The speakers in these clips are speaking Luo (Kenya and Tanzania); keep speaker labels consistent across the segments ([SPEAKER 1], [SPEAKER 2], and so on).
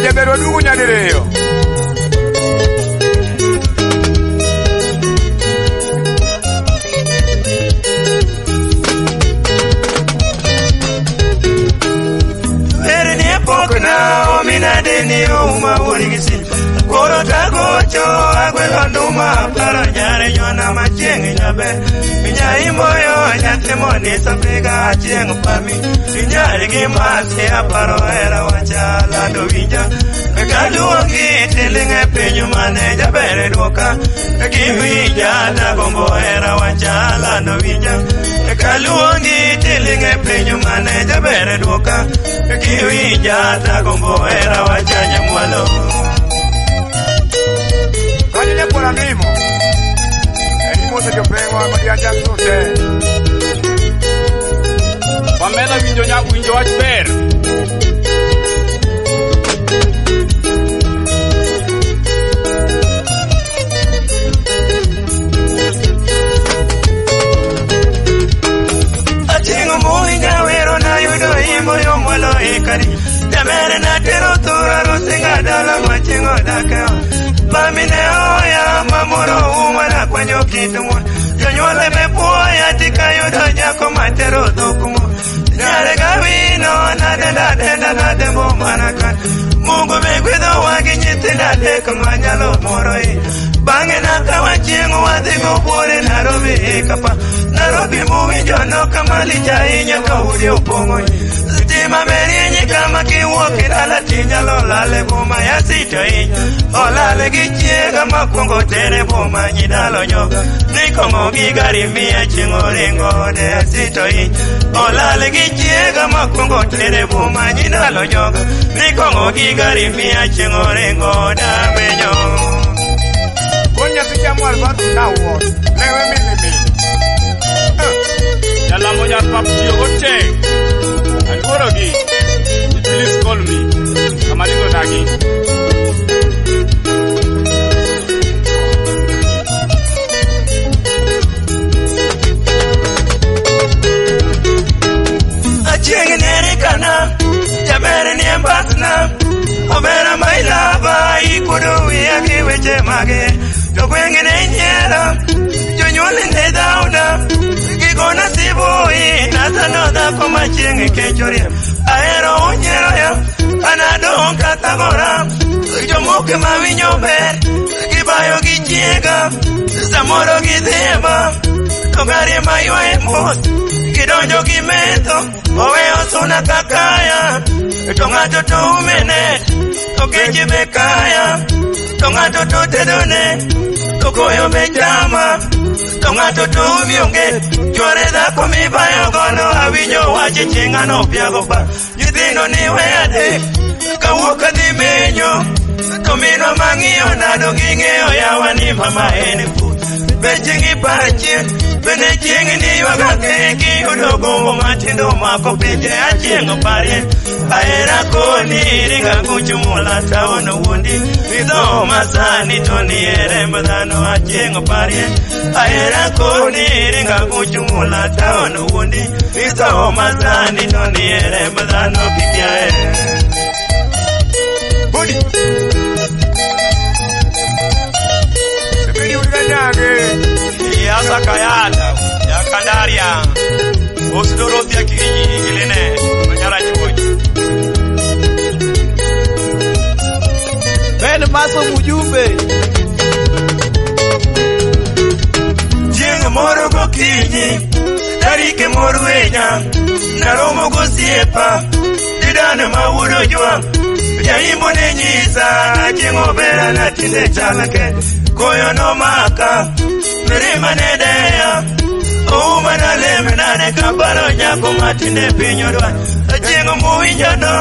[SPEAKER 1] Ajaber waduogo nyadiriyo.
[SPEAKER 2] Wer ni pokna omina deni ouma wuon gi si. Koro tagocho agwelo nduma paro nyare nyona machieng' nyaber. Nyaimboyo nyathi monisa piga achieng' pami. Inyari gi masi aparo hera wachalando winja. Kaluongi tiling' e piny mane jaber duoka. Kiwinja tagombo hera wachalando winja. Kaluongi tiling' e piny mane jaber duoka. Kiwinja tagombo hera wachanya mwalo.
[SPEAKER 1] Kanyo nyakwara Mimo. En imoso jopeng'wa ma Jackson te.
[SPEAKER 3] Pamela winjo nya winjo wach ber.
[SPEAKER 2] Ating'o muinja wero nayudo imbo yo mwalo ikari. Jamere natero thura rusinga dala machingo daka. Mamine oya mamoro uma na kwanyo kitu mo. Jonyuol be puoya tikayudo nyako matero dhok mo. Nyare gawino nadenda denda nadembo mana ka. Mungu be gwedhowa gi nyithindo adek manyalo moro i. Bang'e nakawa chieng' wadhi go buore Nairobi kapa. Nairobi muwinjo no kama lich ahinya ka udi opong'o. Stima be rieny kama kiwuok e dala tinyalo lal e boma ya sito hiny. Olal gi chiega mokwongo tere boma nyidalo nyoga. Ni kong'o gi gari miya chieng' oringo ode asito hiny. Olal gi chiega mokwongo tere boma nyidalo nyoga. Ni kong'o gi gari miya chieng' oringo ode amenyo.
[SPEAKER 1] Koro nyathi chamo albato nawuon. Lewe mili mili.
[SPEAKER 3] Jalamo nyar pap tiyo go tek. Aluorogi. Please call me. Kamalingo dagi.
[SPEAKER 2] Achieng' nere kana, jaber ni e mbakna, omera my lover, ikuodo wiya gi weche mage. Jogweng' ne nyiera, jonyuol ne dhawna, gigona siboi, nasano dhako machieng' kech oriemb. Ahero unyiero ya, an adong' kathagora, jomoko mawinjo ber, gibayo gi chiega, samoro gidhi e bar, to gari maywaye mos, gidonjo gi metho, oweyo suna kakaya, to ng'ato to umene, to keche be kaya, to ng'ato to tedone, to koyo be chama, to ng'ato to umi onge, chwore dhako mibayo gono, awinjo wach chieng'a nopiago pa, nyithindo ni we adek, kawuok adhi menyo, to minwa mang'iyo nado ging'eyo yawa ni mama en pur. Be chieng' ipachie, bende chieng' ni ywaga keki yudo gombo matindo mako pinje achieng' parie. Ahera koni ringa kuch mula taon wuondi, idho masani to ni e remb dhano achieng' parie. Ahera koni ringa kuch mula taon wuondi, idho masani to ni e remb dhano kikiae.
[SPEAKER 1] Bodi. Sebedi ulikanyange.
[SPEAKER 3] Yasa kayata. Ya kandaria. Osidoro thia kinyi kiline. Manyara chuoji.
[SPEAKER 4] Ben Maso mjumbe.
[SPEAKER 2] Chieng' moro gokinyi, tarike morwenya, naromo gosiepa, didano ma wuod ojwang'. Jaimbo ne nyisa, chieng' obera na tinde chal kende. Koyo nomaka, mirima ne deya, ouma nalem nade kaparo nyako matinde piny odwany. Chieng' mowinjo no,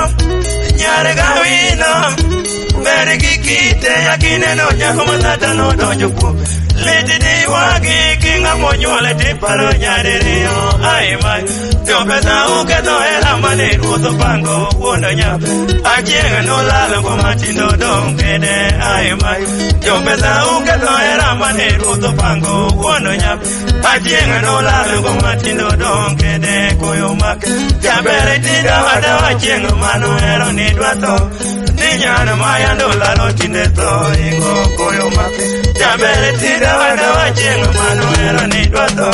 [SPEAKER 2] nyar gawino, ber gi kite, akineno nyako mathata nodonjo kuom. Lit di ywagi ki ng'ama onyuole tiparo nyadiriyo ai mai. Jo pesa uketho hera mane ruoth opango wuondo nyap. Achieng' nolal go matindo dong' kende ai mai. Jo pesa uketho hera mane ruoth opango wuondo nyap. Achieng' nolal go matindo dong' kende koyo make. Jaber ti dawa dawa chieng' mano hero ni dwa tho. Ni Inyano maya ndolalo tinde tho ingo koyo make. Jabere tida wada wachieng' mano hero ni dwa tho.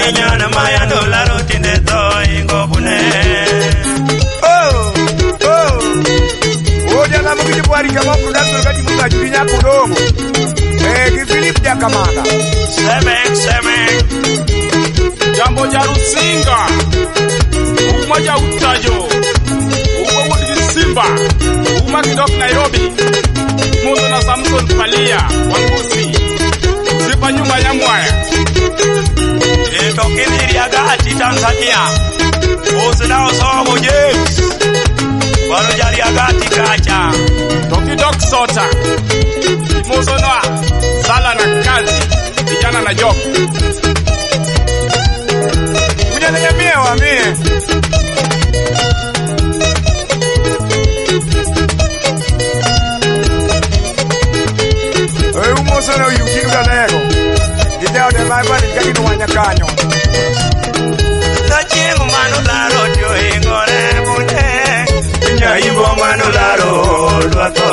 [SPEAKER 2] Inyano maya ndolalo tinde tho ingo bune.
[SPEAKER 1] Oh, oh. Oja na mukiji bwari kama production kati munga julinya kudogo. Eh, gi Philip Jakamanga.
[SPEAKER 2] Seven, seven.
[SPEAKER 3] Jambo Jarusinga, Uma ja Utajo, Uma wuod gi Simba, Uma kidok Nairobi, Mundo na Samson Palia, Wangusi, Sipa nyumba ya Mwaya.
[SPEAKER 2] To kidhiriagati Tanzania. Usinao somo James. Walo jariagati kacha.
[SPEAKER 3] To kidok Sota, Muso noa, Sala na kazi, vijana na job.
[SPEAKER 1] Kunyanya nyamie wa mie. Eh, umoso no yuki galego. Gidao de mai bani kagi no wanya kanyo.
[SPEAKER 2] Tachieng' mano laro tio ingore bune. Nyaimbo mano laro dwa tho.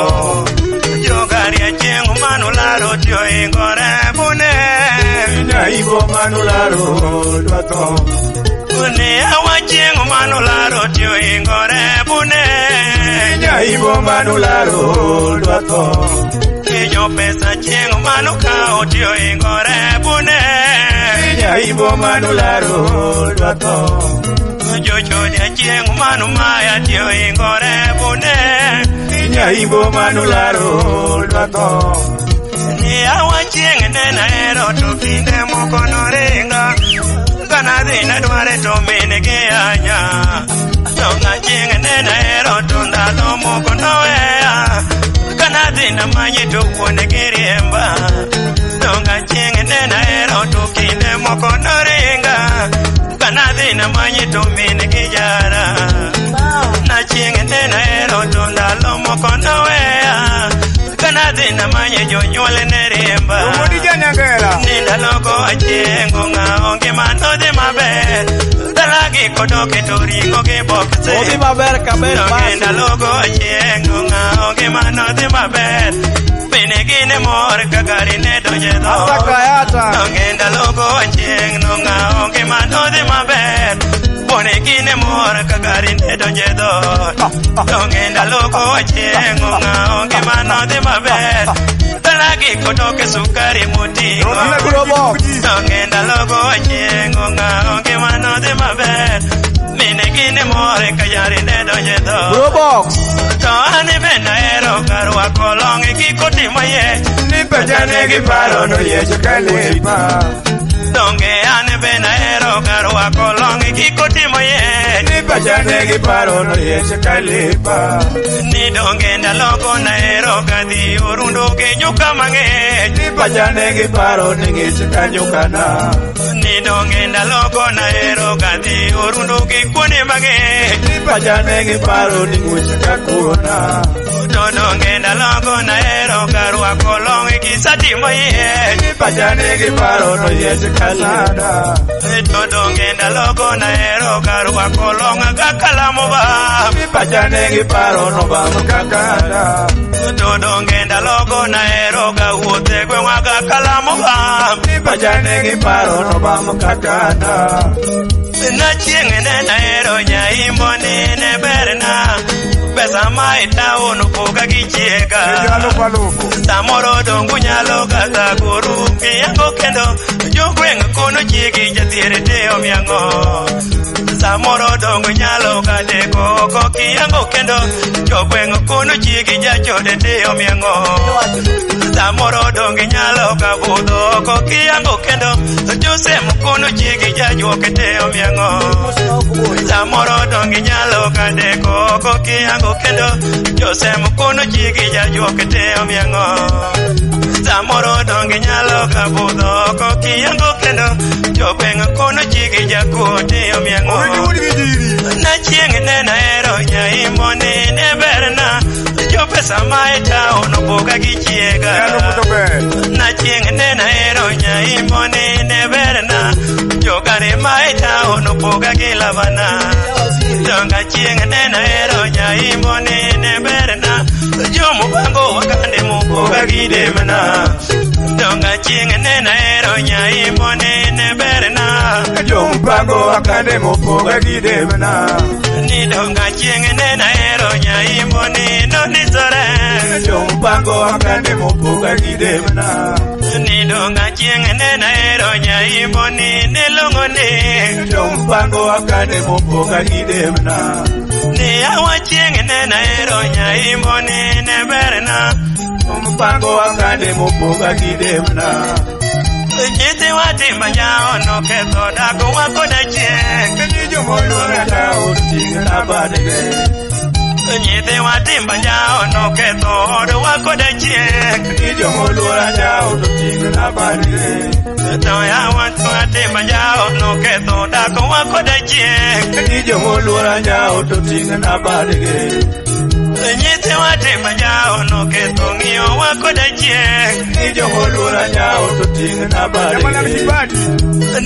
[SPEAKER 2] Jogari achieng' mano laro tio ingore bune.
[SPEAKER 1] Nyaimbo mano laro dwa tho.
[SPEAKER 2] Bune awachieng' mano laro tio ingore bune.
[SPEAKER 1] Nyaimbo mano laro dwa tho.
[SPEAKER 2] Kinyo pesa chieng' mano kao tio ingore bune.
[SPEAKER 1] Nyaimbo mano laro dwa tho.
[SPEAKER 2] Jochodi achieng' mano maya tio ingore bune.
[SPEAKER 1] Nyaimbo mano laro dwa tho.
[SPEAKER 2] Ni awachieng' nena hero to kinde moko noringa. Kana dhi nadware to min gi anya. To ng'achieng' nena hero to ndalo moko noweya. Kana dhi namanye to wuon gi riemba. To ng'achieng' nena hero to kinde moko noringa. Kana dhi namanye to min gi jara. Nachieng' nena hero to ndalo moko noweya. Kana dhi namanye jonyuol ne riemba.
[SPEAKER 1] Omodi janyangera.
[SPEAKER 2] Ni ndalogo achieng' ng'awo ngima nodhi maber. Dalagi kodoke to ring'o gi bokse.
[SPEAKER 4] Odhi maber kaber
[SPEAKER 2] Donge
[SPEAKER 4] basi.
[SPEAKER 2] ndalogo achieng' ng'awo ngima nodhi maber. Mine gi ne mor ka gari ne donje dhoot.
[SPEAKER 4] Hata kayata.
[SPEAKER 2] Donge ndalogo achieng' ng'awo ngima nodhi maber. Wuone gi ne mor ka gari ne donje dhoot. Donge ndalogo achieng' ng'awo ngima nodhi maber. Dalagi kodoke sukari moting'o. Donge ndalogo achieng' ng'awo ngima nodhi maber. Mine gi ne mor ka jari ne donje dhoot.
[SPEAKER 4] Bro box.
[SPEAKER 2] To an bende ahero ga rwako long gi koti moyiech.
[SPEAKER 1] Ni pacha ne gi paro no yiecho kalipa.
[SPEAKER 2] Donge an bende ahero ga rwako long gi koti moyiech.
[SPEAKER 1] Ni pacha ne gi paro no yiecho kalipa.
[SPEAKER 2] Ni donge ndalogo nahero ga dhi orundo gi nyuka mang'eny.
[SPEAKER 1] Ni pacha ne gi paro ni ng'ich ka nyukana.
[SPEAKER 2] Ni donge ndalogo nahero ga dhi orundo gi kuonde mang'eny.
[SPEAKER 1] Ni pacha ne gi paro ni ng'wech ka kuona.
[SPEAKER 2] To donge ndalogo nahero ga rwako long gi sati moyiech.
[SPEAKER 1] Ni pacha ne gi paro no yiech kalada.
[SPEAKER 2] To donge ndalogo nahero ga rwako long ga kalamo ba.
[SPEAKER 1] Ni pacha ne gi paro no bam kakada.
[SPEAKER 2] To donge ndalogo nahero ga wuothe gweng'wa ga kalamo ba.
[SPEAKER 1] Ni pacha ne gi paro no bam kakada.
[SPEAKER 2] Nachieng' ne nahero nyaimbo ni ne berna. Pesa ma e taon poga gi chiega. Samoro dongu nyalo kata goru kiyango kendo jogweng' kono chiegi jathier te omiang'o. Samoro dongu nyalo kadeko oko kiyango kendo jogweng' kono chiegi jachode te omiang'o. Samoro donge nyalo ka budho oko kiyango kendo josem kono chiegi jajuok te omiang'o. Samoro donge nyalo kadeko oko kiyango kendo josem kono chiegi jajuok te omiang'o. Samoro donge nyalo ka budho oko kiyango kendo jogweng' kono chiegi jakuo te omiang'o. Nachieng' ne nahero nyaimbo ni ne berna. Jo pesa ma e taon opoga gi chiega. Nachieng' ne nahero nyaimbo ni ne berna. Jogari ma e taon opoga gi lavana. Donga chieng' ne nahero nyaimbo ni ne berna. mopoga gi demna. Donga chieng' nena ero nyaimbo nene berna.
[SPEAKER 1] Jompango wakande mopoga gi demna.
[SPEAKER 2] Ni donga chieng' nena ero nyaimbo nino nisore.
[SPEAKER 1] Jompango wakande mopoga gi demna.
[SPEAKER 2] Ni donga chieng' nena ero nyaimbo nine long'o ni.
[SPEAKER 1] Jompango wakande mopoga gi demna.
[SPEAKER 2] Ni awa chieng' nena ero nyaimbo nine berna.
[SPEAKER 1] Mpango wakande mopoga gi demna.
[SPEAKER 2] Nyithiwa timba nyawo noketho dagowa koda chieng'.
[SPEAKER 1] Ni jomoluora tawo ting'na badgi.
[SPEAKER 2] Nyithiwa timba nyawo noketho odwa koda chieng'.
[SPEAKER 1] Ni jomoluora tawo ting'na badgi.
[SPEAKER 2] To yawa timba nyawo noketho dagowa koda chieng'.
[SPEAKER 1] Ni jomoluora nyawo to ting'na badgi.
[SPEAKER 2] Nyithiwa timba nyawo noketho ng'iyowa koda chieng'.
[SPEAKER 1] Ni jomoluora nyawo to ting'na badgi.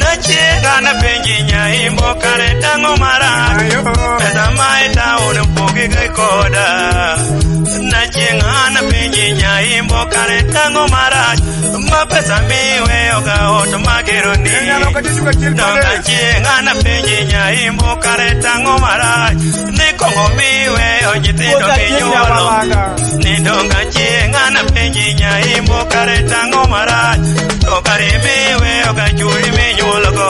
[SPEAKER 2] Nachieng' an apenji nyaimbo kare tang'o marach. Pesa ma e taon pogi gi koda. Nachieng' an apenji nyaimbo kare tang'o marach. Ma pesa miweyo ga ot magero ni. Donga chieng' an apenji nyaimbo kare tang'o marach. Ni kong'o miweyo nyithindo minyuolo. Ni donga chieng' an apenji nyaimbo kare tang'o marach. To kare miweyo ga churi minyuolo go.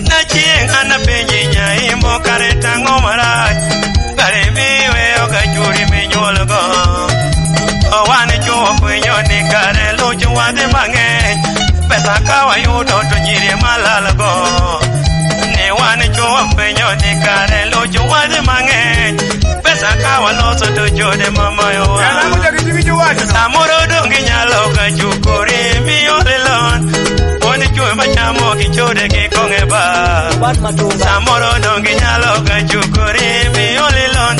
[SPEAKER 2] Nachieng' an apenji nyaimbo kare tang'o marach. Kare miweyo ga churi minyuolo go. Wan chuo fwenyo ni kare luch wadhi mang'eny. Pesa ka wayudo to nyiri malal go. Ni wan chuo fwenyo ni kare luch wadhi mang'eny. Pesa ka waloso to chode mamayowa. Samoro donge inyalo ga chukori miole lon. Mon chwo machamo gi chode gi kong'e bar. Samoro donge inyalo ga chukori miole lon.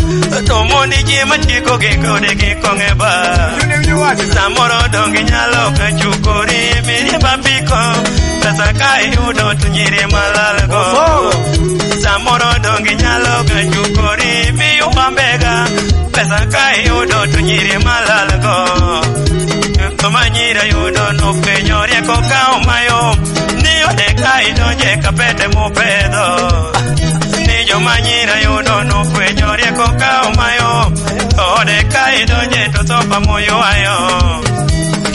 [SPEAKER 2] To mondi ji matieko gi kode gi kong'e bar. Samoro donge inyalo ga chukori miriembo apiko. Pesa ka iyudo to nyiri malal go. Samoro donge inyalo ga chukori miyumba mbega. Pesa ka iyudo to nyiri malal go. Manyira yudo nofwenyo rieko kao mayom. Ni ode ka idonje kapete mopedho. Ni jomanyira yudo nofwenyo rieko kao mayom. To ode ka idonje to sofa moywayo.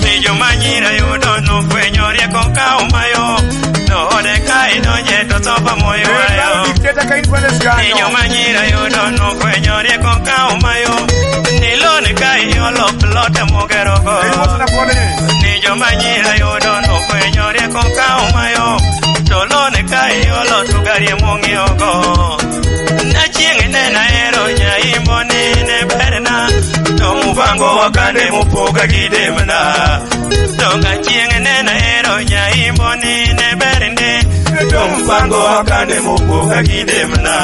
[SPEAKER 2] Ni jomanyira yudo nofwenyo rieko kao mayom. To ode ka idonje to sofa moywayo. Ni jomanyira yudo nofwenyo rieko kao mayom. Ni lone ka iolo plot mogero go. Ni jomanyira yudo nofwenyo rieko kao mayom. To lone ka iolo to gari mong'iewo go. Nachieng' nena ero nyaimbo nine berna. To mupango wakande mopoga gi demna. Donga chieng' nena ero nyaimbo nine berne. To mupango wakande mopoga gi demna.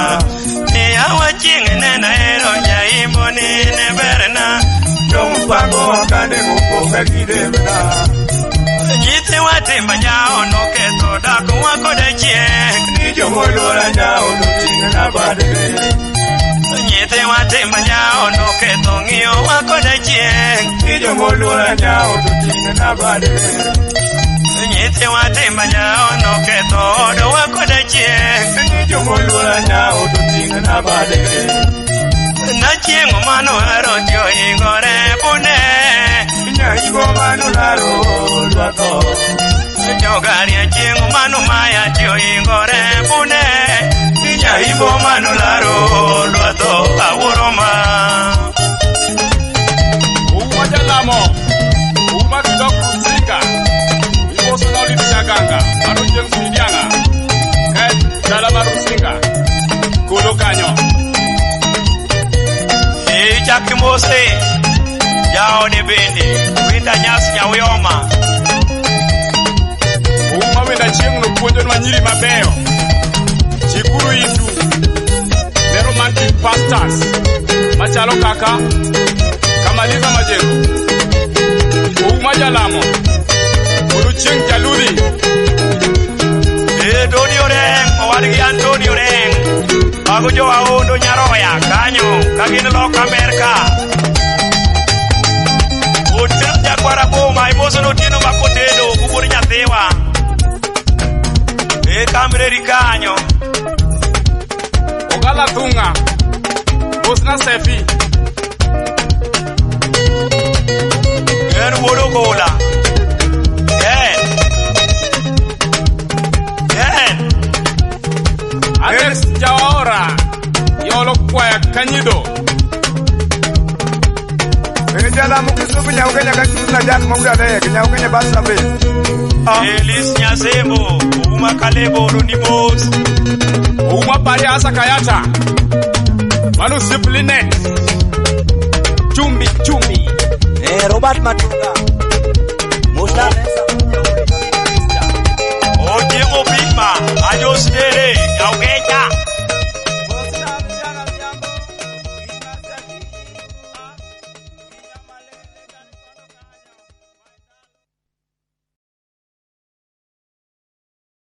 [SPEAKER 2] Ni awa chieng' nena ero nyaimbo nine berna.
[SPEAKER 1] To mupango wakande mopoga gi demna.
[SPEAKER 2] Nyithiwa timba nyawo noketho dagowa koda chieng'.
[SPEAKER 1] Ni jomoluora nyawo to ting'na badgi.
[SPEAKER 2] Nyithiwa timba nyawo noketho ng'iyowa koda chieng'.
[SPEAKER 1] Ni jomoluora nyawo to ting'na badgi.
[SPEAKER 2] Nyithiwa timba nyawo noketho odwa koda chieng'.
[SPEAKER 1] Ni jomoluora nyawo to ting'na badgi.
[SPEAKER 2] Nachieng' mano hero tiyo ingore bune.
[SPEAKER 1] Nyaimbo mano laro lwatho.
[SPEAKER 2] Jogari chieng' mano maya tiyo ingore bune. Nyaimbo mano laro lwatho awuoro ma.
[SPEAKER 3] Uma jalamo, uma kidok Rusinga, imoso na Olive Jaganga, mano James Midianga, kae dala mar Rusinga, kolo kanyo.
[SPEAKER 2] Chak mose jaode bende winda nyas nyauyoma.
[SPEAKER 3] Uma wenda chieng' no puonjonwa nyiri mabeyo. Chikuru itu ne romantic pastors machalo kaka Kamaliza Majengo. Uma jalamo, kod Ochieng' Jaludhi.
[SPEAKER 2] Dodi Oreng owadgi Anthony Oreng. Mago jo Aondo Nyaroya kanyo ka gin loka Amerka. Otieno jakwara boma, imoso notieno makotedo, kubur nyathiwa. E kamreri kanyo.
[SPEAKER 3] Ogala Thunga. Mosna Sefi.
[SPEAKER 2] En wuod Ogola. En. En.
[SPEAKER 3] Alex Jaora. Yolo Kwaya Kanyido.
[SPEAKER 1] E jalamo Kisumu nyau Kenya ka chuny na Jack Mauda ne nyau Kenya bus service.
[SPEAKER 2] Elis Nyasembo, Uma Kalebo Runimos.
[SPEAKER 3] Ouma Pari Asa Kayata. Manu Siplinet. Chumbi Chumbi.
[SPEAKER 4] Robert Matunga.